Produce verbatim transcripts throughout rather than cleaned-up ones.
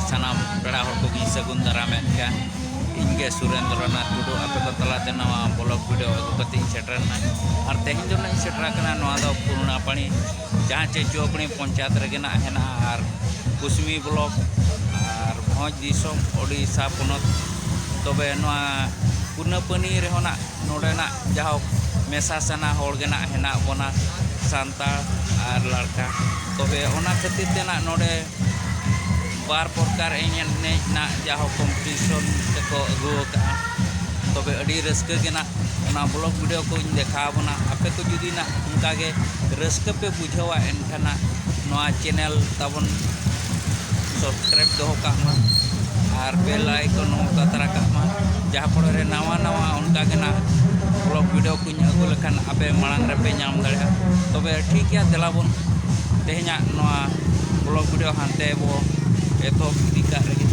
ᱥᱟᱱᱟᱢ ᱯᱮᱲᱟ ᱦᱚᱲ ᱠᱚᱜᱮᱧ ᱥᱟᱹᱜᱩᱱ ᱫᱟᱨᱟᱢᱮᱫ ᱠᱚᱣᱟ᱾ ᱤᱧ ᱜᱮ ᱥᱩᱨᱮᱱᱫᱨᱚ ᱱᱟᱛᱷ ᱴᱩᱰᱩ ᱟᱯᱮ ᱠᱚ ᱛᱟᱞᱟᱛᱮ ᱱᱚᱣᱟ ᱵᱞᱚᱜ ᱵᱷᱤᱰᱤᱭᱳ ᱟᱹᱜᱩ ᱠᱟᱛᱮ ᱤᱧ ᱥᱮᱴᱮᱨ ᱮᱱᱟ᱾ ᱟᱨ ᱛᱮᱦᱮᱧ ᱫᱚ ᱱᱟᱜ ᱤᱧ ᱥᱮᱴᱮᱨ ᱟᱠᱟᱱᱟ ᱱᱚᱣᱟ ᱫᱚ ᱯᱩᱨᱱᱟᱯᱟᱲᱤ, ᱡᱟᱦᱟᱸ ᱪᱮ ᱪᱩᱣᱟᱯᱟᱲᱤ ᱯᱚᱧᱪᱟᱭᱮᱛ ᱨᱮᱜᱮ ᱱᱟᱜ ᱦᱮᱱᱟᱜᱼᱟ, ᱟᱨ ᱠᱩᱥᱢᱤ ᱵᱞᱚᱠ ᱟᱨ ᱵᱷᱚᱸᱡᱽ ᱫᱤᱥᱚᱢ ᱳᱰᱤᱥᱟ ᱯᱚᱱᱚᱛ᱾ ᱛᱚᱵᱮ ᱱᱚᱣᱟ ᱯᱩᱨᱱᱟᱯᱟᱲᱤ ᱨᱮᱦᱚᱸ ᱱᱟᱜ ᱱᱚᱰᱮᱱᱟᱜ ᱡᱟᱦᱳᱠ ᱢᱮᱥᱟ ᱥᱟᱱᱟ ᱦᱚᱲ ᱜᱮ ᱱᱟᱜ ᱦᱮᱱᱟᱜ ᱵᱚᱱᱟ, ᱥᱟᱱᱛᱟᱲ ᱟᱨ ᱞᱟᱲᱠᱟ᱾ ᱛᱚᱵᱮ ᱚᱱᱟ ᱠᱷᱟᱹᱛᱤᱨ ᱛᱮ ᱱᱟᱜ ᱱᱚᱰᱮ ᱵᱟᱨ ᱯᱨᱚᱠᱟᱨ ᱮᱱᱮᱡ ᱮᱱᱮᱡ ᱱᱟᱜ ᱡᱟᱦᱳᱠ ᱠᱚᱢᱯᱤᱴᱤᱥᱚᱱ ᱛᱮᱠᱚ ᱟᱹᱜᱩ ᱟᱠᱟᱫᱼᱟ᱾ ᱛᱚᱵᱮ ᱟᱹᱰᱤ ᱨᱟᱹᱥᱠᱟᱹ ᱜᱮ ᱱᱟᱜ ᱚᱱᱟ ᱵᱞᱚᱜ ᱵᱷᱤᱰᱤᱭᱳ ᱠᱚᱧ ᱫᱮᱠᱷᱟᱣ ᱟᱵᱚᱱᱟ᱾ ᱟᱯᱮ ᱠᱚ ᱡᱩᱫᱤ ᱱᱟᱜ ᱚᱱᱠᱟ ᱜᱮ ᱨᱟᱹᱥᱠᱟᱹ ᱯᱮ ᱵᱩᱡᱷᱟᱹᱣᱟ, ᱮᱱᱠᱷᱟᱱ ᱱᱟᱜ ᱱᱚᱣᱟ ᱪᱮᱱᱮᱞ ᱛᱟᱵᱚᱱ ᱥᱟᱵᱥᱠᱨᱟᱭᱤᱵ ᱫᱚᱦᱚ ᱠᱟᱜ ᱢᱟ ᱟᱨ ᱵᱮᱞ ᱟᱭᱠᱚᱱ ᱦᱚᱸ ᱚᱱᱠᱟ ᱛᱟᱨᱟ ᱠᱟᱜ ᱢᱟ, ᱡᱟᱦᱟᱸ ᱯᱚᱨᱮ ᱨᱮ ᱱᱟᱣᱟ ᱱᱟᱣᱟ ᱚᱱᱠᱟ ᱜᱮ ᱱᱟᱜ ᱵᱞᱚᱜ ᱵᱷᱤᱰᱤᱭᱳ ᱠᱚᱧ ᱟᱹᱜᱩ ᱞᱮᱠᱷᱟᱱ ᱟᱯᱮ ᱢᱟᱲᱟᱝ ᱨᱮᱯᱮ ᱧᱟᱢ ᱫᱟᱲᱮᱭᱟᱜᱼᱟ᱾ ᱛᱚᱵᱮ ᱴᱷᱤᱠ ᱜᱮᱭᱟ, ᱫᱮᱞᱟ ᱵᱚᱱ ᱛᱮᱦᱮᱧᱟᱜ ᱱᱚᱣᱟ ᱵᱞᱚᱜ ᱵᱷᱤᱰᱤᱭᱳ ᱦᱟᱱᱛᱮ ᱵᱚ ᱮᱛᱚᱦᱚᱵ ᱤᱫᱤ ᱠᱟᱜ ᱨᱮᱜᱮ᱾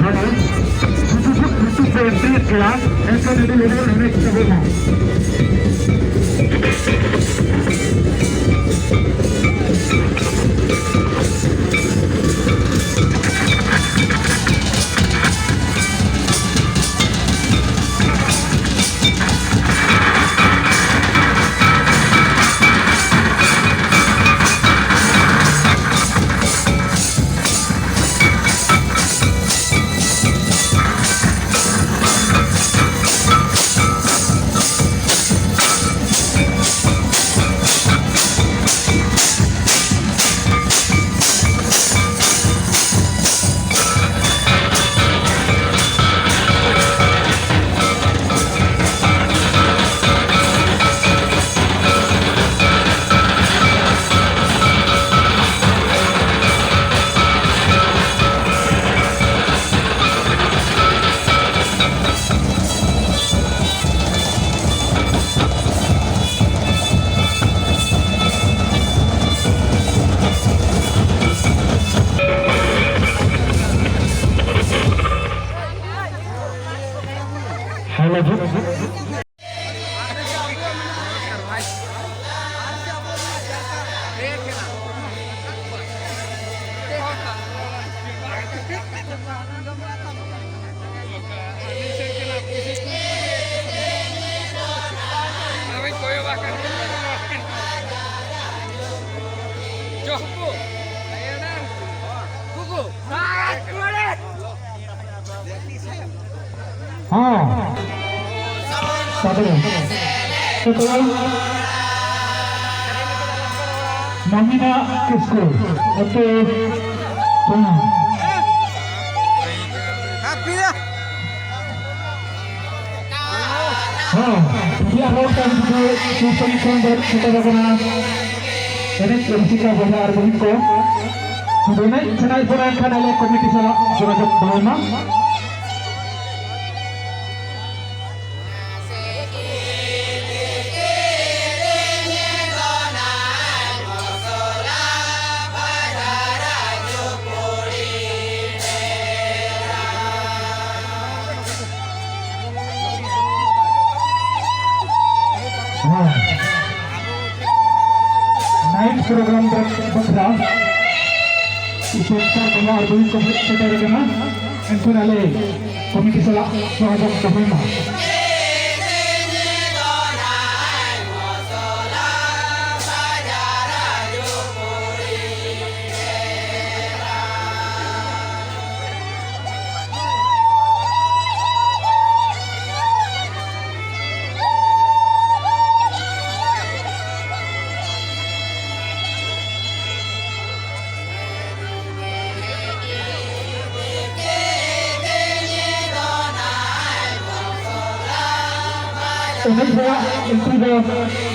ᱦᱮᱞᱳ, ᱥᱩᱫᱷᱩ ᱥᱩᱫᱷᱩ ᱯᱮ ᱮᱱᱴᱨᱤ ᱠᱮᱫᱟ, ᱮᱱᱠᱷᱟᱱ ᱟᱹᱰᱤ ᱞᱚᱜᱚᱱ ᱮᱱᱮᱡ ᱪᱟᱵᱟᱜᱼᱟ᱾ ᱦᱚᱸ᱾ ᱛᱟᱯᱚᱨᱮ ᱢᱚᱦᱤᱱᱟ ᱠᱤᱥᱠᱩ, ᱟᱹᱛᱩ ᱯᱩᱱ᱾ ᱦᱚᱸ, ᱯᱩᱨᱤᱭᱟ ᱨᱳᱰ ᱠᱟᱱ ᱡᱩᱫᱤ ᱥᱩᱥᱟᱹᱨᱤ ᱠᱷᱚᱱ ᱫᱚ ᱥᱮᱴᱮᱨ ᱟᱠᱟᱱᱟ᱾ ᱮᱱᱮᱡ ᱨᱩᱥᱤᱠᱟ ᱵᱚᱭᱦᱟ ᱟᱨ ᱵᱚᱦᱤᱱ ᱠᱚ, ᱡᱩᱫᱤ ᱮᱱᱮᱡ ᱥᱟᱱᱟᱭᱮᱫ ᱵᱚᱱᱟ ᱮᱱᱠᱷᱟᱱ ᱟᱞᱮ ᱠᱚᱢᱤᱴᱤ ᱥᱟᱞᱟᱜ ᱡᱳᱜᱟᱡᱳᱜᱽ ᱫᱚᱦᱚᱭ ᱢᱟ᱾ ᱦᱮᱸ᱾ ᱱᱟᱭᱤᱴ ᱯᱨᱳᱜᱨᱟᱢ ᱵᱟᱠᱷᱨᱟ ᱥᱚᱨᱠᱟᱨ ᱵᱟᱵᱟ ᱟᱨ ᱵᱟᱹᱦᱩ ᱠᱚ ᱥᱮᱴᱮᱨ ᱟᱠᱟᱱᱟ᱾ ᱮᱱᱠᱷᱟᱱ ᱟᱞᱮ ᱠᱚᱢᱤᱴᱤ ᱥᱟᱞᱟᱜ ᱥᱚᱦᱚᱡᱳᱜᱽ ᱫᱚᱦᱚᱭ ᱢᱟ᱾ ᱮᱱᱮᱡ ᱨᱮᱭᱟᱜ entry ᱫᱚ